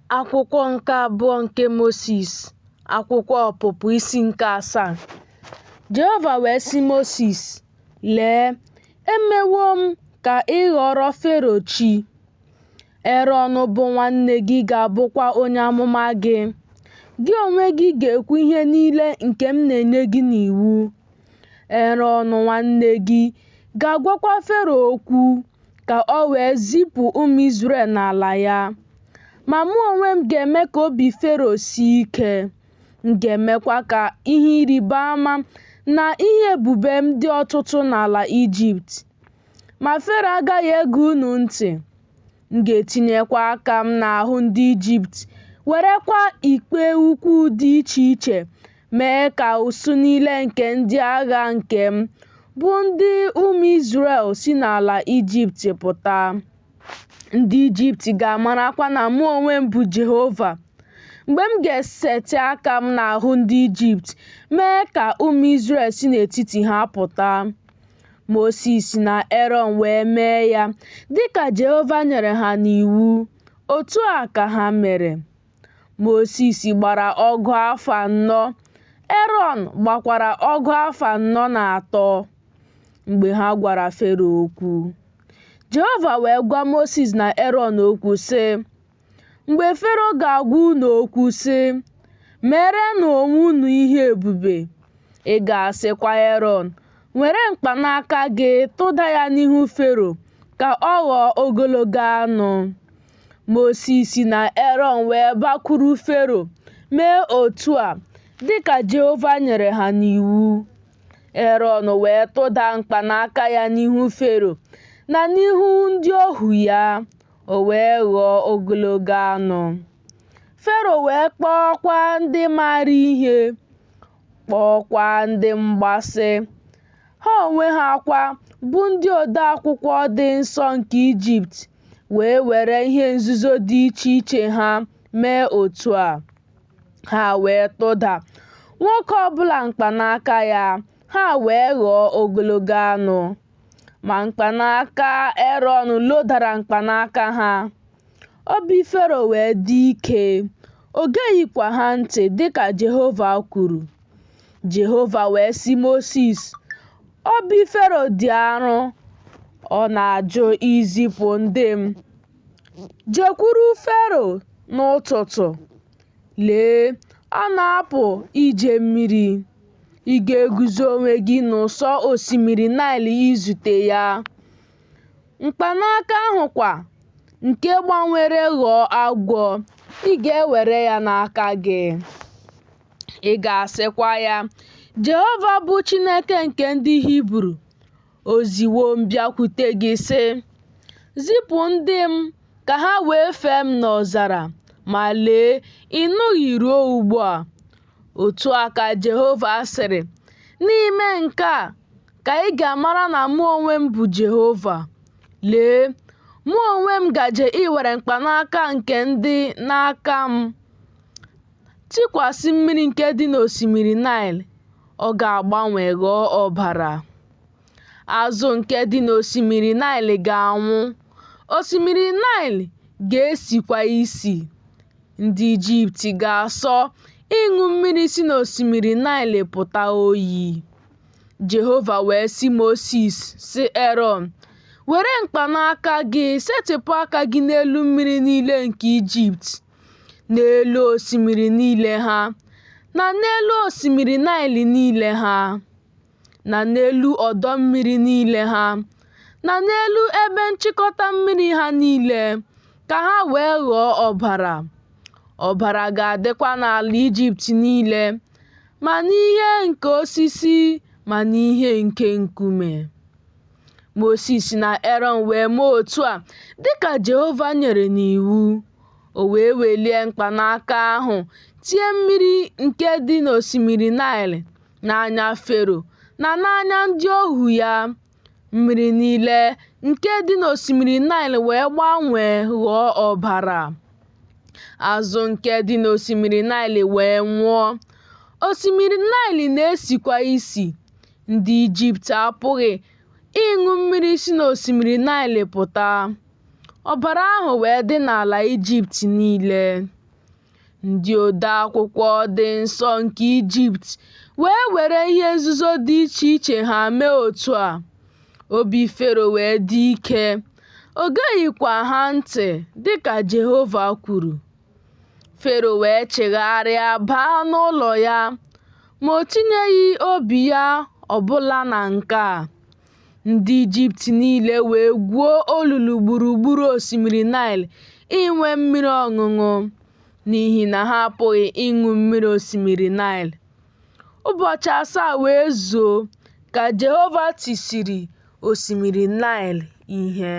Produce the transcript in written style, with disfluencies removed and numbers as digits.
Akwụkwọ nke abụọ nke Mosis, akwụkwọ Ọpụpụ isi nke 7. Jehova wee sị Mosis, Lee, emewo m ka ị ghọọrọ Fero chi. Erọn bụ nwanne gị ga-abụkwa onye amụma gị. Gị onwe gị ga-ekwu ihe niile nke m na-enye gị n'iwu. Erọn nwanne gị ga-agwakwa Fero okwu, ka o wee zipụ ụmụ Izrel n'ala ya. Ma mụ onwe m ga-eme ka obi Fero sie ike, m ga-emekwa ka ihe ịrịba ama na ihe ebube m dị ọtụtụ n'ala Ijipt. Ma Fero agaghị ege unu ntị. M ga-etinyekwa aka m n'ahụ ndị Ijipt, werekwa ikpe ukwu dị iche iche mee ka usuu niile nke ndị agha nke m, bụ ndị ụmụ Izrel, si n'ala Ijipt pụta. Ndị Ijipt ga-amarakwa na mụ onwe m bụ Jehova, mgbe m ga-esetị aka m n'ahụ ndị Ijipt mee ka ụmụ Izrel si n'etiti ha pụta. Mosis na Erọn wee mee ya dị ka Jehova nyere ha n'iwu, otu a ka ha mere. Mosis gbara ọgụ afọ 40, Erọn gbakwara ọgụ afọ 43 mgbe ha gwara Fero okwu. Jehova wee gwa Mosis na Erọn okwu, sị, Mgbe Fero ga-agwa unu okwu, sị, Meerenụ onwe unu ihe ebube, ị ga-asịkwa Erọn, Were mkpanaka gị tụda ya n'ihu Fero ka ọ ghọọ ogologo anụ. Mosis na Erọn wee bakwuru Fero mee otu a, dị ka Jehova nyere ha n'iwu. Erọn wee tụda mkpanaka ya n'ihu Fero na n'ihu ndị ohu ya, o wee ghọọ ogologo anụ. Fero wee kpọọkwa ndị maara ihe, kpọọkwa ndị mgbasị. Ha onwe ha kwa, bụ ndị odeakwụkwọ dị nsọ nke Ijipt, wee were ihe nzuzo dị iche iche ha mee otu a. Ha wee tụda, nwoke ọ bụla mkpanaka ya, ha wee ghọọ ogologo anụ. Ma mkpanaka Erọn lodara mkpanaka ha. Obi Fero wee dị ike, o geghịkwa ha ntị dị ka Jehova kwuru. Jehova wee sị Mosis, Obi Fero dị arọ, ọ na-ajụ izipụ ndị m. Jekwuru Fero n'ụtụtụ. Lee, ọ na-apụ ije mmiri. Ị ga-eguzo onwe gị n'ụsọ osimiri Naịl izute ya. Mkpanaka ahụ kwa, nke gbanwere ghọọ agwọ, ị ga-ewere ya n'aka gị. Ị ga-asịkwa ya, Jehova bụ Chineke nke ndị Hibru, o ziwo m bịakwute gị, sị, Zipụ ndị m ka ha wee fee m n'ọzara, ma lee, ị nụghị ruo ugbu a. Otu a ka Jehova sịrị, N'ime nke a ka ị ga-amara na mụ onwe m bụ Jehova. Lee, mụ onwe m gaje iwere mkpanaka nke dị n'aka m tikwasị mmiri nke dị n'osimiri Naịl, ọ ga-agbanwe ghọọ ọbara. Azụ nke dị n'osimiri Naịl ga-anwụ, osimiri Naịl ga-esikwa isi. Ndị Ijipt ga-asọ ịṅụ mmiri si n'osimiri Naịl pụta oyi. Jehova wee sị Mosis, sị Erọn, Were mkpanaka gị setịpụ aka gị n'elu mmiri niile nke Ijipt, n'elu osimiri niile ha, na n'elu osimiri Naịl niile ha, na n'elu ọdọ mmiri niile ha, na n'elu ebe nchịkọta mmiri ha niile, ka ha wee ghọọ ọbara. Ọbara ga-adịkwa n'ala Ijipt niile, ma n'ihe nke osisi ma n'ihe nke nkume. Mosis na Erọn wee mee otu a dị ka Jehova nyere n'iwu. O wee welie mkpanaka ahụ tie mmiri nke dị n'osimiri Naịl n'anya Fero na n'anya ndị ohu ya. Mmiri niile nke dị n'osimiri Naịl wee gbanwee ghọọ ọbara. Azụ nke dị n'osimiri Naịl wee nwụọ. Osimiri Naịl na-esikwa isi. Ndị Ijipt apụghị ịṅụ mmiri si n'osimiri Naịl pụta. Ọbara ahụ wee dị n'ala Ijipt niile. Ndị ode akwụkwọ dị nsọ nke Ijipt wee were ihe nzuzo dị iche iche ha mee otu a. Obi Fero wee dị ike, o geghịkwa ha ntị dị ka Jehova kwuru. Fero wee chigharịa baa n'ụlọ ya, ma o tinyeghị obi ya ọ bụla na nke a. Ndị Ijipt niile wee gwuo olulu gburugburu osimiri Naịl inwe mmiri ọṅụṅụ, n'ihi na ha apụghị ịṅụ mmiri osimiri Naịl. Ụbọchị asaa wee zuo ka Jehova tisịrị osimiri Naịl ihe.